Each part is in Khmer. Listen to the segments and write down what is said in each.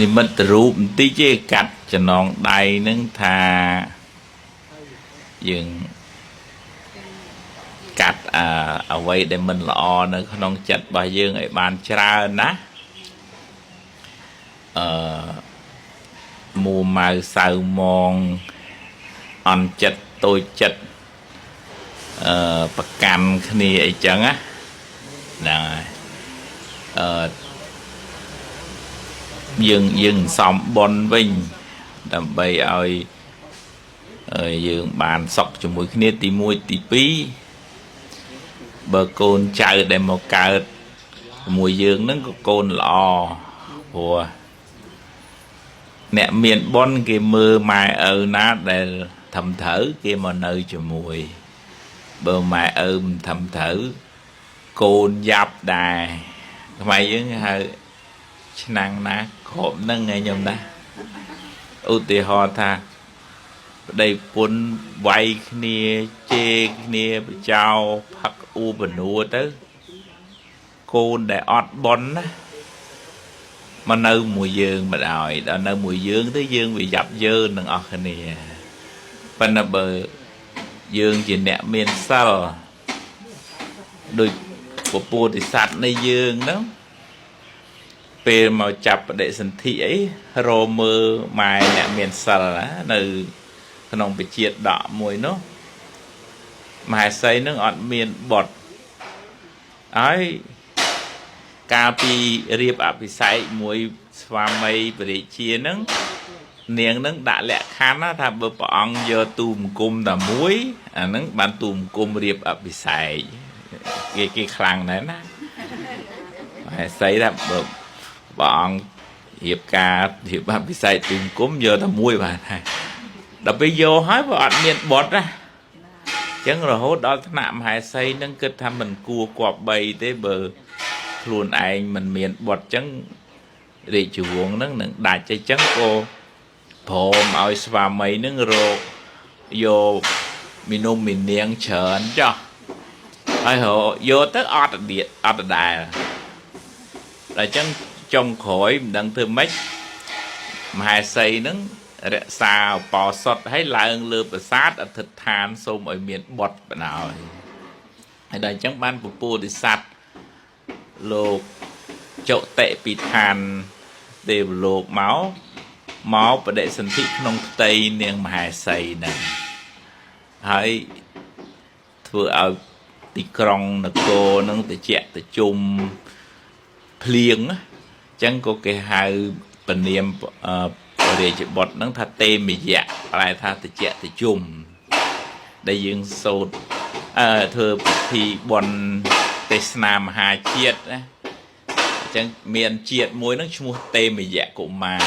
និមិត្តរូបបន្តិចទេកាត់ចំណងដៃហ្នឹងថាយើងកាត់អាអ្វីដែលមិនល្អនៅក្នុងចិត្តរបស់យើងឲ្យបានច្រើនណាអឺមួម៉ៅសៅមងអន់ចិត្តតូចចិត្តប្រកាន់គ្នាអីចឹងណាហ្នឹងហើយអឺយើងសំបុនវិញដើម្បីឲ្យយើងបានសុខជាមួយគ្នាទី1ទី2បើកូនចៅដែលមកកើតជាមួយយើងហ្នឹងក៏កូនល្អព្រោះអ្នកមានបុណ្យគេមើលម៉ែឪណាដែលធំត្រូវគេមកនៅជាមួយបើម៉ែឪមិនធំត្រូវកូនយ៉ាប់ដែរខ្មែរយើងហៅឆ្នាំងណាក្របនឹងឯងញោមណាឧទាហរណ៍ថាប្តីពុនវាយគ្នាជេរគ្នាបចោផឹកអ៊ូបនួទៅកូនដែលអត់បុណ្យណាមកនៅមួយយើងមិនអោយដល់នៅមួយយើងទៅយើងវាយ៉ាប់យ៉ឺននឹងអស់គ្នាប៉ុន្តែបើយើងជាអ្នកមានសិលដូចពពោធិសត្វនៃយើងហ្នឹងពេលមកចាប់បដិសន្ធិអីរមើលម៉ែអ្នកមានសិលណានៅក្នុងពជាដកមួយនោះមហេសីនឹងអត់មានបុត្រហើយកាលពីរៀបអភិសេកមួយស្វាមីព្រះរាជានឹងនាងនឹងដាក់លក្ខខណ្ឌណាថាបើព្រះអង្គយកទូបង្គំតែមួយអាហ្នឹងបានទូបង្គំរៀបអភិសេកគេខ្លាំងដែរណាមហេសីថាបើព្រះអង្គរៀបការរៀបអភិសេកទូបង្គំយកតែមួយបានហើយដល់ពេលយកហើយបើអត់មានបុត្រណាអញ្ចឹងរហូតដល់ថ្នាក់មហេសីនឹងគិតថាមិនគួរគប្បីទេបើខ្លួនឯងមិនមានបុត្រអញ្ចឹងរាជវង្សនឹងនឹងដាច់អញ្ចឹងក៏ព្រមឲ្យស្វាមីនឹងរកយកមីនុំមីនាងច្រើនចោះហើយរកយកទៅអត់ទៀតអត់ដដែលដល់អញ្ចឹងចុងក្រោយមិនដឹងធ្វើម៉េចមហេសីនឹងរក្សាឧបោសថឲ្យឡើងលើប្រាសាទអធិដ្ឋានសូមឲ្យមានបុត្របណ្ដោយហើយដល់អញ្ចឹងបានពពោធិសត្វលោកចុតិពីឋានទេវលោកមកបដិសន្ធិក្នុងផ្ទៃនាងមហេសីហ្នឹងហើយធ្វើឲ្យទីក្រុងនគរហ្នឹងតិចតិជុំភ្លៀងអញ្ចឹងក៏គេហៅពនាមរាជបុត្រហ្នឹងថាទេមយៈប្រែថាតិចតិជុំដែលយើងសូត្រធ្វើពិធីបុណ្យទេសនាមហាជាតិណាអញ្ចឹងមានជាតិមួយហ្នឹងឈ្មោះទេមយៈកុមារ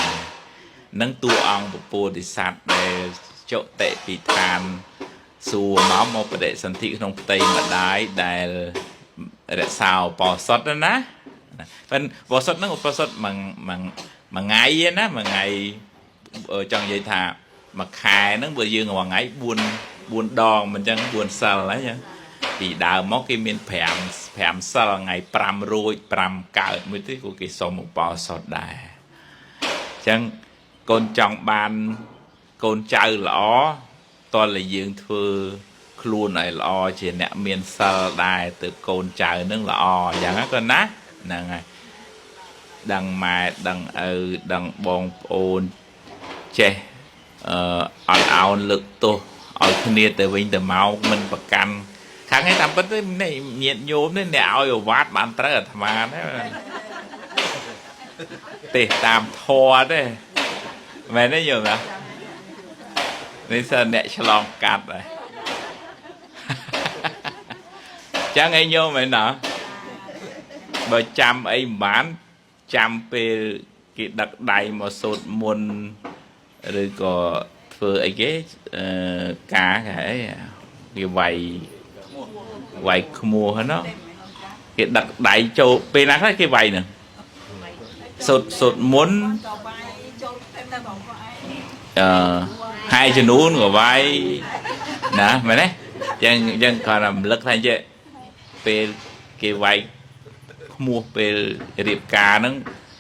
នឹងតួអង្គពពោធិសត្វដែលចុតិពីឋានសួរមកបដិសន្ធិក្នុងផ្ទៃម្ដាយដែលរក្សាឧបោសថណាប៉ុន្តែឧបោសថហ្នឹងឧបោសថមួយមួយមួយថ្ងៃណាមួយថ្ងៃចង់និយាយថាមួយខែហ្នឹងបើយើងមួយថ្ងៃ4 4ដងមិនអញ្ចឹង4សិលហ្នឹងអញ្ចឹងពីដើមមកគេមាន5 5សិលថ្ងៃ5រួច5កើតមួយទៀតក៏គេសុំឧបោសថដែរអញ្ចឹងកូនចង់បានកូនចៅល្អតើតែយើងធ្វើខ្លួនឲ្យល្អជាអ្នកមានសិលដែរទើបកូនចៅនឹងល្អអញ្ចឹងណាកូនណាហ្នឹងហើយដឹងម៉ែដឹងឪដឹងបងប្អូនចេះអត់អោនលើកទោសឲ្យគ្នាទៅវិញទៅមកមិនប្រកាន់ខាងឯងតាមពិតនេះញាតញោមនេះអ្នកឲ្យឱវាទបានត្រូវអាត្មាទេទេសតាមធម៌ទេមែនទេញោមណានេះសិនអ្នកឆ្លងកាត់ហើយចឹងឯងញោមមែនណាបើចាំអីមិនបានចាំពេលគេដឹកដៃមកសូត្រមុនឬក៏ធ្វើអីគេការគេអីគេវាយខ្មោះហ្នឹងគេដឹកដៃចូលពេលណាខ្លះគេវាយហ្នឹងសូត្រមុន ក៏វាយចូលទៅទៅបងក៏ឯង ហើយចំនួនក៏វាយណាមែនទេចឹងចឹងគាត់រំលឹកថាចេះពេលគេវាយខ្មោះពេលរៀបការហ្នឹង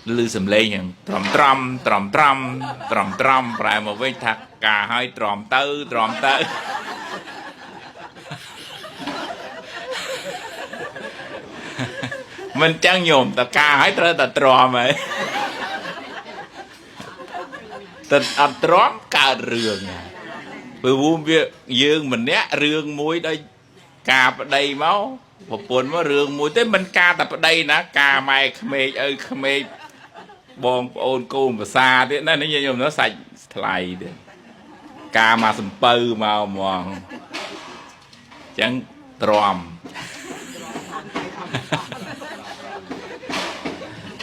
ឮសំឡេងយ៉ាងត្រំត្រំត្រំត្រំត្រំត្រំប្រែមកវិញថាការឲ្យទ្រាំទៅទ្រាំទៅ មិនចឹងញោមតការឲ្យត្រូវតែទ្រាំហើយតែអត់ទ្រាំកើតរឿងហើយព្រោះវាយើងម្នាក់រឿងមួយដោយការប្តីមកប្រពន្ធមករឿងមួយទេមិនការតែប្តីណាការម៉ែក្មេកឪក្មេកបងប្អូនកូនប្រសាទៀតណានេះញោមណាសាច់ថ្លៃទៀតការមកសំពៅមកហ្មងចឹងទ្រាំ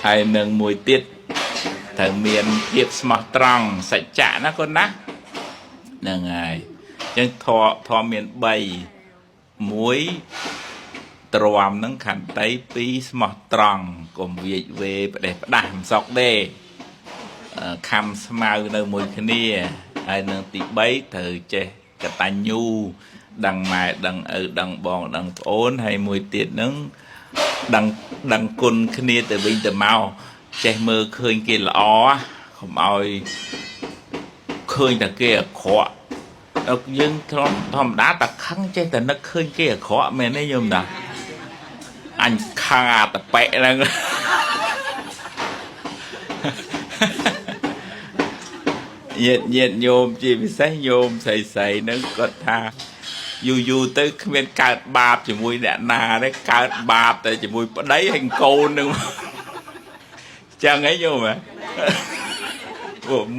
ហើយនឹងមួយទៀតត្រូវមានភាពស្មោះត្រង់សច្ចៈណាកូនណាហ្នឹងហើយអញ្ចឹងធម៌ធម៌មាន3 1ទ្រាំហ្នឹងខន្តី2ស្មោះត្រង់កុំវាចវេផ្ដេសផ្ដាស់មិនសក់ទេខំស្មៅនៅមួយគ្នាហើយនឹងទី3ត្រូវចេះកតញ្ញូដឹងម៉ែដឹងឪដឹងបងដឹងប្អូនហើយមួយទៀតហ្នឹង ដឹងដឹងគុណគ្នាទៅវិញទៅមកចេះមើលឃើញគេល្អកុំឲ្យឃើញតែគេអាក្រក់ដល់យើងធម្មតាតែខឹងចេះតែនឹកឃើញគេអាក្រក់មែនទេញោមណាអញខឹងអាតប៉ែហ្នឹងញាតញាតញោមជាពិសេសញោមស្រីស្រីហ្នឹងគាត់ថាយូរយូរទៅគ្មានកើតបាបជាមួយអ្នកណាទេកើតបាបតែជាមួយប្តីហើយកូននឹងចឹងហីញោមហ៎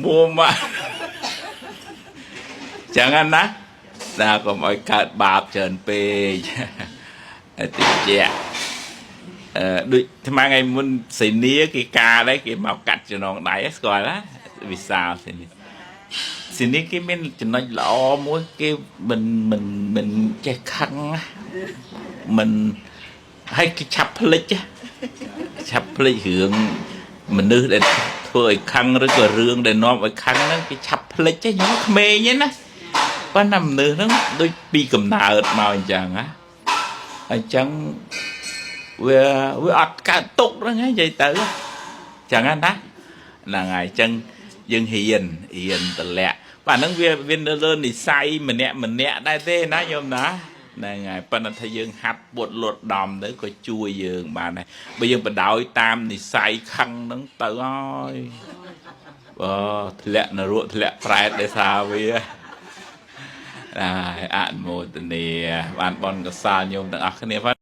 មួមកចឹងណាណាកុំឲ្យកើតបាបច្រើនពេកតិចអឺដូចថ្មថ្ងៃមុនសេនីគេការដែរគេមកកាត់ចំណងដៃស្គាល់ណាវិសាលសេនីសេនីគេមានចំណុចល្អមួយគេមិនមិនមិនចេះខឹងមិនហើយគេឆាប់ភ្លេចឆាប់ភ្លេចរឿងមនុស្សដែលធ្វើឲ្យខឹងឬក៏រឿងដែលនាំឲ្យខឹងហ្នឹងគេឆាប់ភ្លេចទេញោមក្មេងទេណាប៉ុន្តែមនុស្សហ្នឹងដូចពីកំណើតមកអញ្ចឹងណាអញ្ចឹងវាវាអត់កើតទុកហ្នឹងនិយាយទៅអញ្ចឹងណាហ្នឹងហើយអញ្ចឹងយើងរៀនរៀនតម្លាក់បាទហ្នឹងវាវានៅលើនិស័យម្នាក់ម្នាក់ដែរទេណាញោមណាហ្នឹងហើយប៉ុន្តែថាយើងហាត់ពុតលត់ដំទៅក៏ជួយយើងបានដែរបើយើងបដោយតាមនិស័យខឹងហ្នឹងទៅហើយបើធ្លាក់នរកធ្លាក់ប្រែតដោយសារវាហើយអនុមោទនាបានបនកសាលញោមទាំងអស់គ្នាផង។